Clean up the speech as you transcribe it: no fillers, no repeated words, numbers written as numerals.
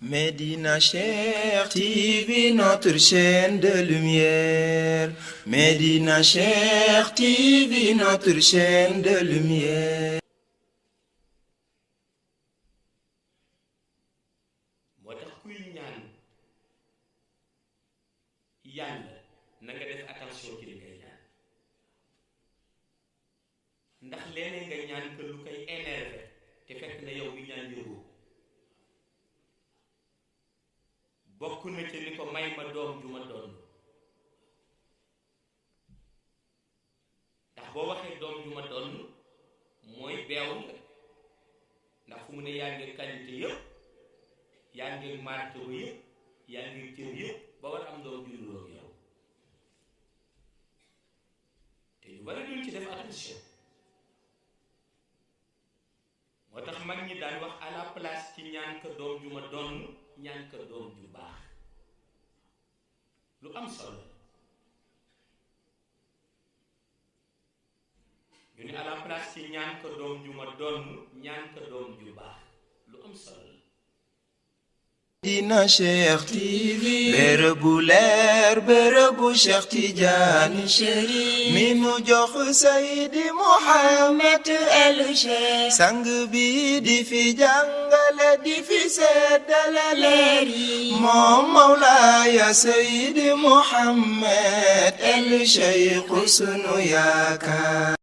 Médina Cheikh TV, notre chaîne de lumière. Médina Cheikh TV, notre chaîne de lumière. moo tax kuy ñaan yàlla na nga def attention ci li ngay ñaan ndax léeg-léeg nga ñaan que lu koy énervé te fekk na yow mi ñaan yóbbu bokk na ci ni ko may ma doom ju ma doon ndax boo waxee doom ju ma doon mooy beew nga ndax fu mu ne yaa ngi qualité yëpp yaa ngi marque ba yëpp yaa ngi cër yëpp ba war am doom ju niroog yow te ñu bari duñ ci def attention moo tax mag ñi daan wax à la place ci ñaan ka doom ju ma doon ñaan ka doom ju baax lu am solo ñu ne à la place ci ñaan ka doom ju ma doon ñaan ka doom ju baax lu am solo Médina Cheikh TV, bërëbu leer bërëbu Cheikh Tidiane Chérif mi nu jox Seydi Mouhamed El Cheikh sang bi di fi jàngale di fi seddale leer yi moom Mawlaaya Seydi Mouhamed El Cheikh sunu yaakaar